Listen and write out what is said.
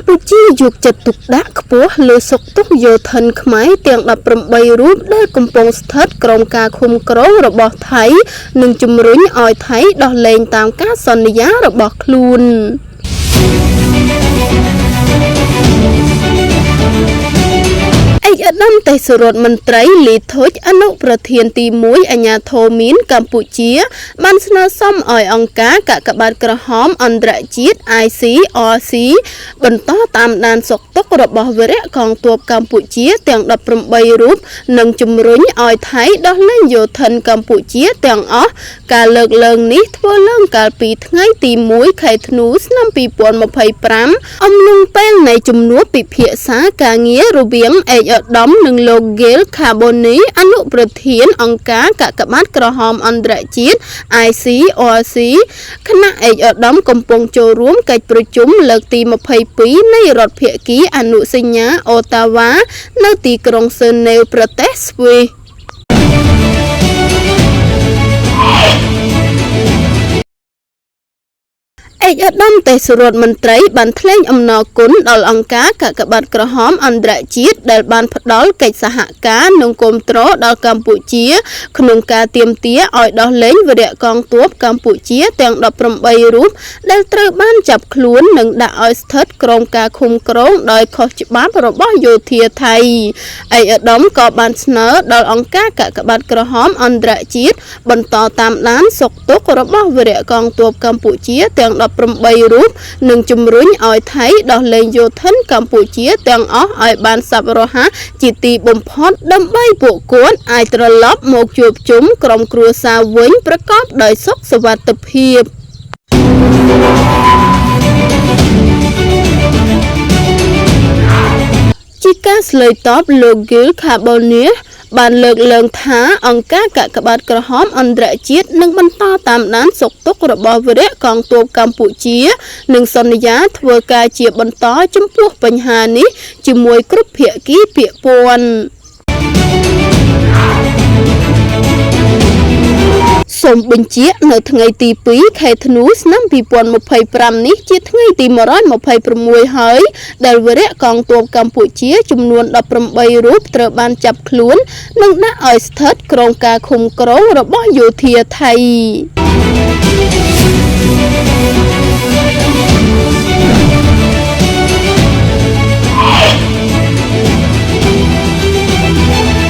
កម្ពុជាយកចិត្តទុកដាក់ខ្ពស់លើសុខទុក្ខយោធិនខ្មែរទាំង18រូបដែលកំពុងស្ថិតក្រោមការឃុំគ្រងរបស់ថៃនិងជំរុញឲ្យថៃដោះលែងតាមការសន្យារបស់ខ្លួនឯកឧត្តមទេសរដ្ឋមន្ត្រីលីធុចអនុប្រធានទី1អាជ្ញាធរមានកម្ពុជា បានស្នើសុំឲ្យអង្គការកាកបាទក្រហមអន្តរជាតិ ICRC បន្តតាមដានសុខទុក្ខរបស់វីរៈកងទ័ពកម្ពុជាទាំង18រូបនិងជំរុញឲ្យថៃដោះលែងយោធិនកម្ពុជាទាំងអស់ការលើកឡើងនេះធ្វើឡើងកាលពីថ្ងៃទី1ខែធ្នូឆ្នាំ2025អំឡុងពេលនៃជំនួបពិភាក្សាការងាររវាងឯកឧត្តមនិងលោក Gil Carboni អនុប្រធានអង្គការកាកបាទក្រហមអន្តរជាតិ ICRC ខណៈឯកឧត្តមកំពុងចូលរួមកិច្ចប្រជុំលើកទី22នៃរដ្ឋភាគីអនុសញ្ញាអូតាវ៉ានៅទីក្រុងសឺណេវប្រទេសស្វីសឯកឧត្តមទេសរដ្ឋមន្ត្រីបានថ្លែងអំណរគុណដល់អង្គការកាកបាទក្រហមអន្តរជាតិដែលបានផ្ដល់កិច្ចសហការនិងគាំទ្រដល់កម្ពុជា ក្នុងការទាមទារឲ្យដោះលែងវីរៈកងទ័ពកម្ពុជាទាំង18រូបដែលត្រូវបានចាប់ខ្លួននិងដាក់ឲ្យស្ថិតក្រោមការឃុំគ្រងដោយខុសច្បាប់របស់យោធាថៃឯកឧត្តមក៏បានស្នើដល់អង្គការកាកបាទក្រហមអន្តរជាតិបន្តតាមដានសុខទុក្ខរបស់វីរៈកងទ័ពកម្ពុជាទាំង18រូបនិងជំរុញឲ្យថៃដោះលែងយោធិនកម្ពុជាទាំងអស់ឲ្យបានសប្បុរសជាទីបំផុតដើម្បីពួកគាត់អាចត្រឡប់មកជួបជុំក្រុមគ្រួសារវិញប្រកបដោយសុខសុវត្ថិភាពជាការឆ្លើយតបលោក Gil Carbonier បានលើកឡើងថាអង្គការកាកបាទក្រហមអន្តរជាតិនឹងបន្តតាមដានសុខទុក្ខរបស់វីរៈកងទ័ពកម្ពុជានិងសន្យាធ្វើការជាបន្តចំពោះបញ្ហានេះជាមួយគ្រប់ភាគីពាក់ព័ន្ធសូមបញ្ជាក់នៅថ្ងៃទី2ខែធ្នូឆ្នាំ2025នេះជាថ្ងៃទី126ហើយដែលវីរៈកងទ័ពកម្ពុជាចំនួន18រូបត្រូវបានចាប់ខ្លួននិងដាក់ឲ្យស្ថិតក្រោមការឃុំគ្រងរបស់យោធាថៃ។